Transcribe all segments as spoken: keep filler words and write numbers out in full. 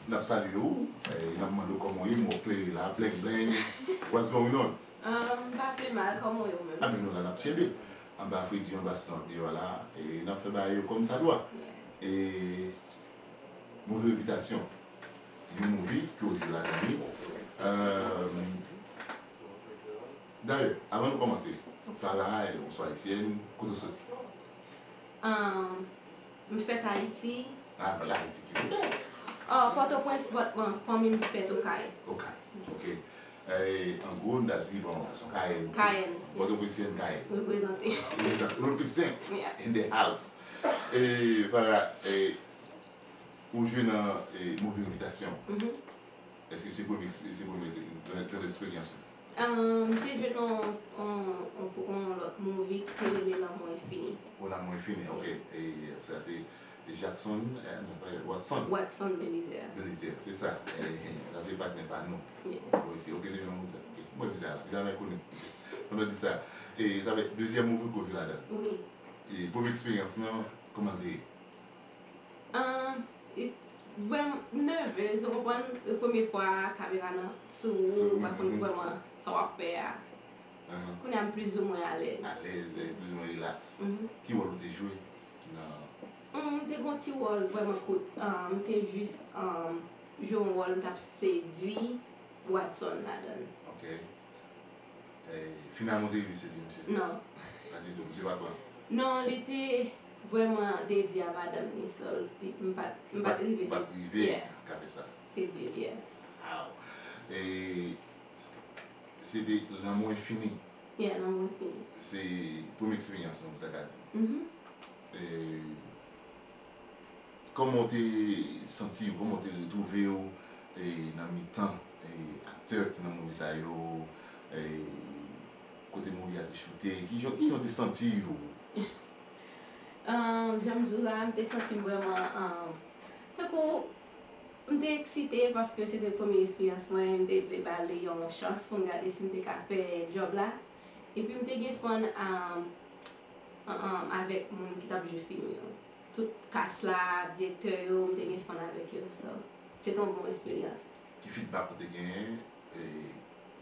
N ap salye w, e, n ap mande w kòman w ye, mwen klere la, bleng bleng, what's going on? Um, m pa pi mal, kòman w ye ou menm? A, men nou la, n ap tyenbe. Anba fredi, anba san deyò la, e n ap fè bagay yo kòm sa dwa. E, Move Repitasyon, yon movie ke w jwe ladan li. Euh, Dayè, avan nou kòmanse, Farah, yon swa ayisyèn, kote w soti? Um, m fèt Ayiti. Ah, vwala, Ayiti ki fèt. Oh, Pòtoprens, but, bon, fanmi m fèt Okay. Okay, ok. Eh, an gwo, n ta di, bon, se yon Kayèn. Kayèn. Pòtoprensyen Kayèn. Reprezante. Represent, represent Yeah. In the house. Eh, Farah, eh, ou jwe nan eh, Move Repitasyon. Mhm. Èske se premye, se premye gran, gran eksperyans ou? Um, m te jwe nan yon, yon, yon, yon lòt movie ki te rele Lanmou Enfini. O, Lanmou Enfini, ok. E sa se Jackson, eh, non, pa Watson. Watson Belizaire. Belizaire, se sa. Eh, eh, sa se patnè pa nou. Yeah. Wi, se ok, te jwenn moun sa. Ok. Mwen, bizar la, bizar mwen konnen. Pandan di sa, e sa fè dezyèm movie ke w jwe ladan. Wi. E premye eksperyans lan, kòman l te ye? Um, e, vrèman, m nèvez, ou konprann, e premye fwa kamera nan sou ou, ou pa konn vrèman sa w ap fè a. Ahan. Kounye a m plizoumwen alèz. Alèz, eh, plizoumwen relax. Mhm. Ki wòl ou te jwe nan Mm, m te gen yon ti wòl vrèman kout. Um, m te jis um, jwe yon wòl, m t ap sedui Watson ladan l. Ok. Eh, finalman, ou te rive sedui misye? Non. Pa ditou, misye pa pran? Non, li te vrèman dedye a madanm li, so, li, m pa, m pa t rive Ou pa t rive Yeah. ka fè sa? Sedui l, yeah. Wow. E se te Lanmou Enfini. Yeah, Lanmou Enfini. Se premye eksperyans nou, ta ka di. Mhm. E kòman w te santi w, kòman w te retwouve w e nan mitan e aktè ki nan movie sa yo, e kote movie a te choute, kijan, kijan w te santi w? Um, jan m di w la, m te santi m vrèman um, tankou m te eksite paske se te premye eksperyans mwen, m te vle ba li yon chans pou m gade si m te ka fè djòb la. Epi m te gen fun um, um, avèk moun ki t ap jwe fim yo. Tout kas la, direktè yo, m te gen fun avèk yo. So, se te yon bon eksperyans. Ki feedback ou te genyen e,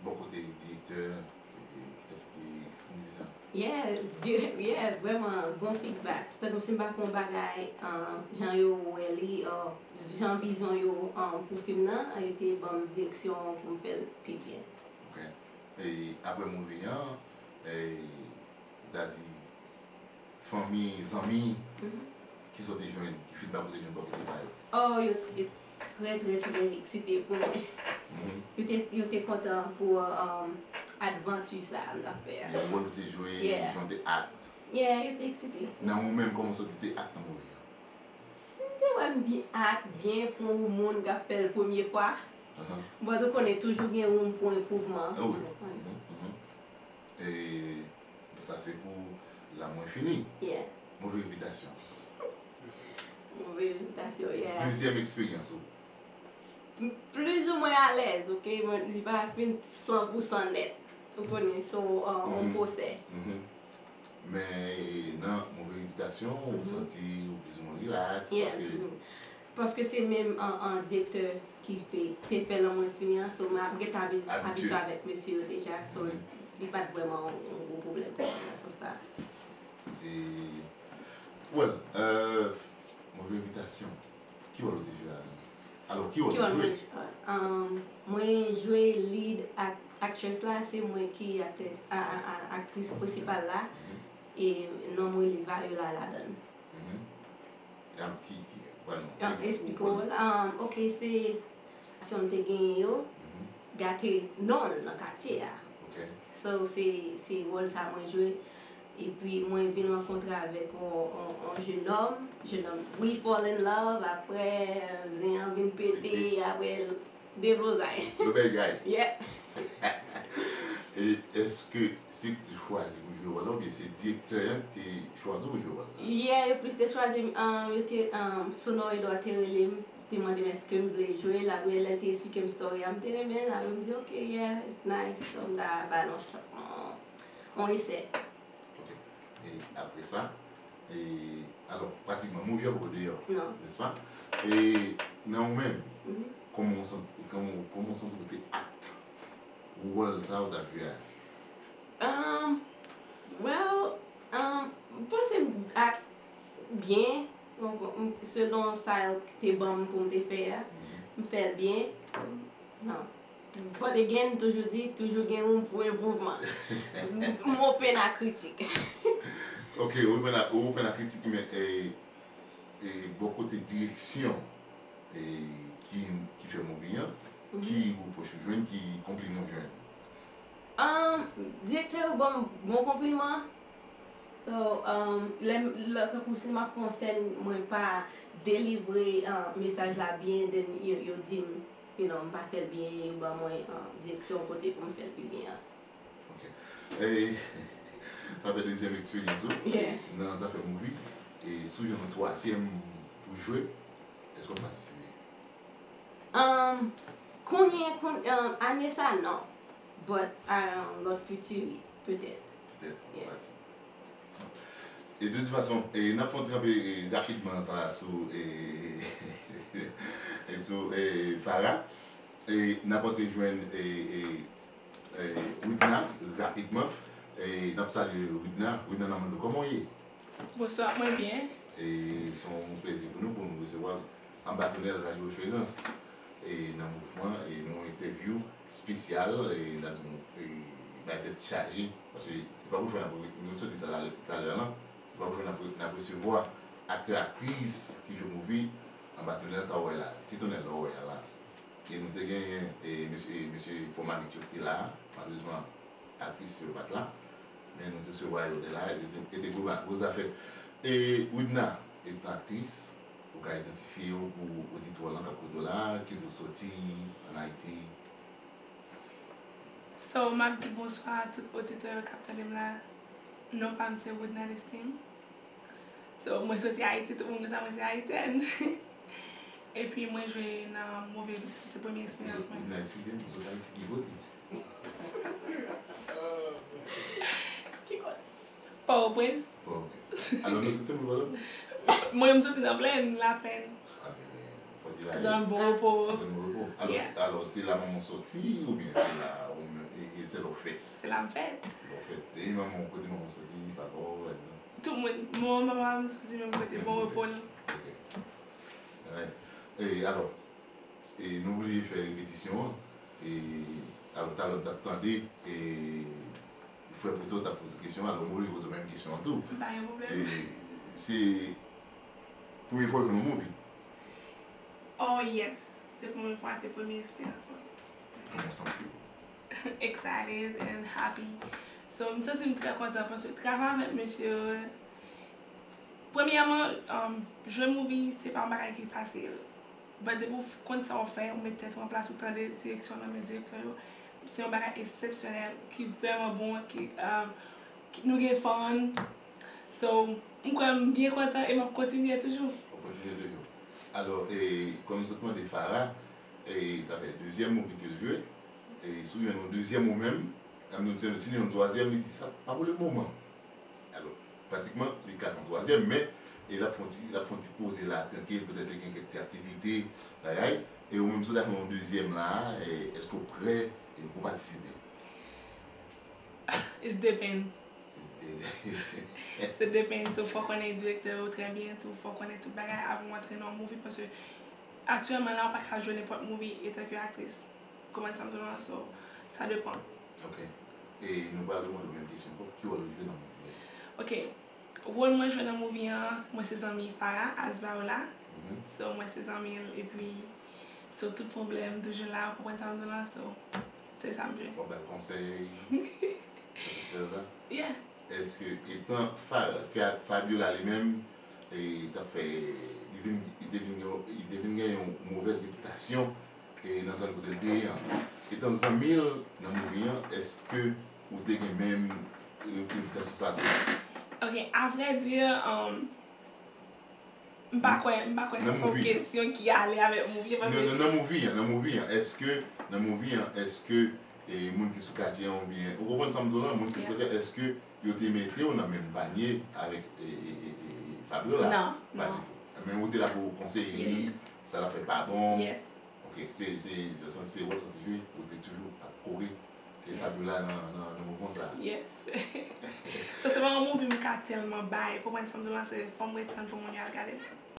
bò kote direktè e, ki te ki te di sa? Yeah, di- yeah, vrèman bon feedback. Tankou si m pa fè yon bagay um, jan yo wè li, uh, jan vizyon yo um, pou fim nan, yo te ban m direksyon pou m fè l pi byen. Ok. E apre movie an, e, ou ta di, fanmi, zanmi, Mhm. kisa w te jwenn, ki feedback ou te jwenn bò kote pa yo? Oh, yo te trè, trè, trè eksite pou mwen. Mhm. Yo te, yo te kontan pou um, advanti sa m t ap fè a. E wòl ou te jwe, Yeah. jan w te act. Yeah, yo te eksite. Nan ou menm, kòman w santi w te act nan movie an? M te wè m byen act byen pou yon moun k ap fè l premye fwa. Ahan. But ou konnen toujou gen woum pou enpwouvman. Ah wi. Mhm, mhm. E sa se pou Lanmou Enfini. Yeah. Move Repitasyon. Move Repitasyon, yeah. Dezyèm eksperyans ou? M plizoumwen alèz, ok? Mwen, li pa fin san pou san nèt. Ou konnen, se yon um, yon Mhm. pwosè. Mhm. Men nan Move Repitasyon, ou Mhm. santi ou plizoumwen relax, Yeah, paske plizoumwen. Paske se menm an, an direktè ki fè, te fè Lanmou Enfini an, so m ap gentan abi- Abitye. abitye avèk mesye yo deja, so Mhm. li pa t vrèman yon, yon gwo pwoblèm pou mwen nan sans sa. E, well, euh, Move Repitasyon, ki wòl ou te jwe ladan? Alò, ki wòl Ki ou wòl jwe? mwen jwe? Um, mwen jwe lead ak- actress la, se mwen ki aktris, a, a, a, aktris prensipal la, Mhm. e non mwen li Viola ladan l. Mhm. E ap ki, ki, well, non, An ki- eksplike ou- w la. Um, ok, se sitiyasyon m te genyen yo, Mhm. gate non l nan katye a. Ok. So, se, se wòl sa mwen jwe. Epi mwen vin rankontre avèk yon, yon, yon jenòm, jenòm, we fall in love, apre zen an vin pete, apre deblozay. Yo bay guy. Yeah. E èske se ou ki te chwazi pou jwe wòl la, oubyen se direktè an ki te chwazi pou jwe wòl sa? Yeah, yo plis te chwazi m, um, yo te, um, Sonor Edouard te rele m, te mande m èske m vle jwe l, apre lè l te esplike m story a, m te renmen l, apre m di, ok, yeah, it's nice, so m ta ba l yon, yon, yon esè. Ok. E apre sa, e, alò, pratikman, movie an poko deyò, Non. Nèspa? E nan ou menm, Kòman w santi, kòman, kòman w santi w te act wòl sa ou t ap jwe a? Um, well, um, m panse m act byen, m- m- selon sa yo te ban m pou m te fè a, m fè l byen. Non. But again, m toujou di, toujou gen yon pwen mouvman. M open a kritik. Ok, ou open a, ou open a kritik, men e, e, bò kote direksyon e, ki, ki fè movie an, ki repwòch ou jwenn, ki konpliman ou jwenn? Um, direktè yo ban m bon konpliman. So, um, lè, lè tankou si m ap fè yon sèn, mwen pa delivre uh, mesaj la byen, then yo, yo di m, you know, m pa fè l byen, yo ban mwen uh, direksyon kote pou m fè l pi byen an. Ok. E, sa fè dezyèm eksperyans ou Yeah. nan zafè movie. E si w jwenn yon twazyèm pou jwe, èske w ap patisipe? Um, kounye, koun, um, ane sa, non. But um, lòt fiti, wi, petèt. Petèt, Yeah. w ap patisipe. E de tout fason, e, n ap fè yon ti kanpe e, rapidman sa la sou e, e, sou e, Farah. E, n ap tante jwenn e, e, e, Widna rapidman. E, n ap salye Widna. Widna nan Mando, kòman w ye? Bonswa, mwen byen. E se yon plezi pou nou pou nou resevwa Anba Tonèl Radyo Referans e nan mouvman e nan yon entèvyou espesyal e n ap e, bay tèt chaje paske se pa pou jwe n ap nou soti sa talè la se pa pou jwe n ap n ap resevwa aktè aktris ki jwe movie Anba Tonèl sa w wè la ti tonèl la w wè a la e nou te genyen e mesye e mesye Fòmanik yo ki te la malerezman aktris yo pa t la men nou te resevwa yo de la e te gwo ba gwo zafè e Widna etan aktris ou ka idantifye w pou oditwa lan k ap koute w la, ki kote w soti ann Ayiti? So, m ap di bonswa a tout oditè yo k ap tande m la. Non pa m se Woodna Destin. So, mwen soti Ayiti, tout moun konn sa mwen se Ayisyèn. Epi mwen jwe nan Move Lit, se premye eksperyans mwen. Woodna, eskize m, ou sot Ayiti ki kote? Ki kote? Pòtoprens. Pòtoprens. Alò, nou tout se moun Pòtoprens? Mwen, m soti nan plèn, Laplèn. Ah, men, men, fò di la. Zòn Bon Repo. Zòn Bon Repo. Alò, alò, se la manman w soti oubyen se la ou menm, e, e se la w fèt? Se la m fèt. Se la w fèt. E manman w, kote manman w soti, papa w, pa egzanp? Tout moun, manman, papa m soti menm kote, Bon Repo. Ok. Alright. E, alò, E nou oblije fè repetisyon an. E alò talè w t ap tande e frè Pouto t ap poze kesyon an, alò m oblije poze w menm kesyon an tou. Pa gen pwoblèm. E se premye fwa w jwenn yon movie? Oh yes, se premye fwa, se premye eksperyans mwen. Kòman w santi w? Excited and happy. So m santi m trè kontan paske travay avèk mesye yo, premyèman, um, jwe movie se pa yon bagay ki fasil. But depi w konn sa w ap fè, ou met tèt ou an plas, ou tande direksyon nan men direktè yo, se yon bagay eksepsyonèl, ki vrèman bon, ki, um, ki nou gen fan. So, m kwè m byen kontan e m ap kontinye toujou. W ap kontinye toujou. Alò, e, kòm m sot mande Farah, e, sa fè dezyèm movie ke l jwe, e, si w jwenn yon dezyèm ou menm, an menm si l jwenn yon twazyèm, li di sa pa pou le moman. Alò, pratikman, li ka nan twazyèm, men e l ap fè yon ti, l ap fè yon ti poze la, trankil, petèt li gen kèk ti aktivite, bagay. E ou menm, si w ta jwenn yon dezyèm la, e, èske w prè e, pou patisipe? It depend. It depend. So, fò w konnen direktè yo trè byen tou, fò w konnen tout bagay avan w antre nan yon movie, paske aktyèlman la, ou pa ka jwe nenpòt movie etanke aktris. Konprann sa m di w lan, so, sa depann. Ok. E nou pral remande w menm kesyon ankò, ki wòl ou jwe nan movie a? Ok. Wòl mwen jwe nan movie an, mwen se zanmi Farah as Viola. So, mwen se zanmi l, epi, so, tout pwoblèm, toujou la, ou konprann sa m di w lan, so, se sa m jwe. W ap ba l konsèy, et cetera. Yeah. Èske etan Fa- Fa- Fabiola li menm, e, t ap fè, li vin, li te vin gen, li te vin gen yon movèz repitasyon e nan zòn kote l te ye an. Etan zanmi l nan movie an, èske ou te gen menm repitasyon sa tou? Ok, a vrè di, um, m pa kwè, m pa kwè sa se yon kesyon ki ale avèk movie paske. Nan movie an, nan movie an, èske, nan movie an, èske e, moun ki sou katye an oubyen, ou konprann sa m di w lan, moun ki sou katye an, èske yo te mete w nan menm panye avèk e, e, e, e, Fabiola? Non, non. Pa ditou. Men ou te la pou konseye li, sa l ap fè pa bon. Yes. Ok, se se se sanse wè santi jwe ou te toujou ap kore ke Yes. Fabiola nan nan nan mouvman sa. Yes. So se pa yon movie m ka tèlman bay. Konprann sa m di w la, se fò m ret tann pou moun yo al gade l.